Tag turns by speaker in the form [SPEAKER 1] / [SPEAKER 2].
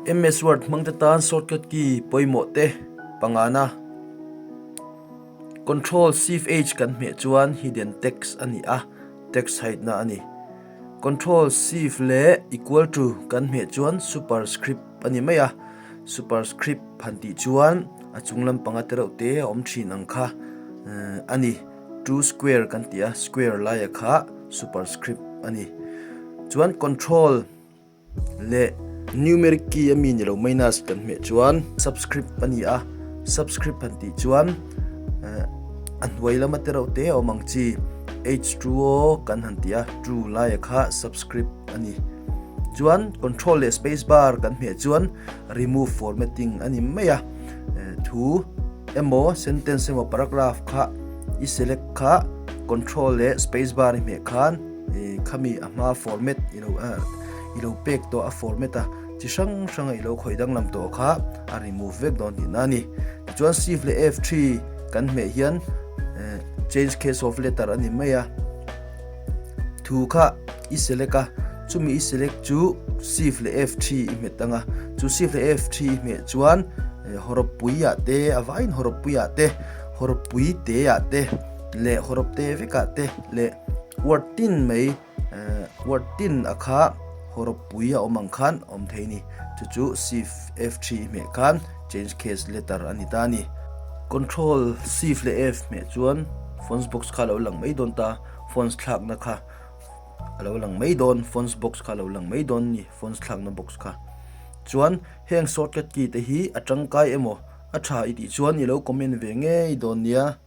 [SPEAKER 1] MS Word hmangte tan shortcut key pawimawh te pangana Control Shift H kan hmeh chuan hidden text a ni a, text hide na a ni. Control Shift leh equal to kan hmeh chuan superscript a ni mai a, superscript han tih chuan a chung lampanga te reuh te a awm thin ang kha a ni. Two square kan tih a, square laia kha superscript a ni. Chuan control leh numeric key a mi ni lo minus kan hmeh chuan subscript a ni a, subscript han tih chuan a hnuai lama te reuh te a awm ang chi H2O kan han tih a, two laia kha subscript a ni. Chuan control leh space bar kan hmeh chuan remove formatting a ni mai a, thu emaw sentence emaw paragraph kha i select kha control leh space bar i hmeh khan khami a hma format i lo i lo pek tawh a format a chi hrang hrang a i lo khawih danglam tawh kha a remove vek dawn tihna a ni. Tichuan shift leh F3 kan hmeh hian change case of letter a ni mai a. Thu kha i select a, chumi i select chu shift leh F3 i hmet ang a, chu shift leh F3 i hmeh chuan hawrawp pui ah te a vaiin hawrawp pui ah te hawrawp pui te ah te leh hawrawp te vek ah te leh word tin mai word tin a kha hawrawp pui a awm ang khan a awm thei a ni. Chu chu shift F3 i hmeh khan change case letter a ni ta a ni. Control shift leh F hmeh chuan fonts box kha a lo lang mai dawn ta. Fonts thlakna kha a lo lang mai dawn, fonts box kha a lo lang mai dawn ni, fonts thlakna box kha. Chuan heng shortcut key te hi a tangkai emaw a tha i tih chuan i lo comment ve ngei dawn nia.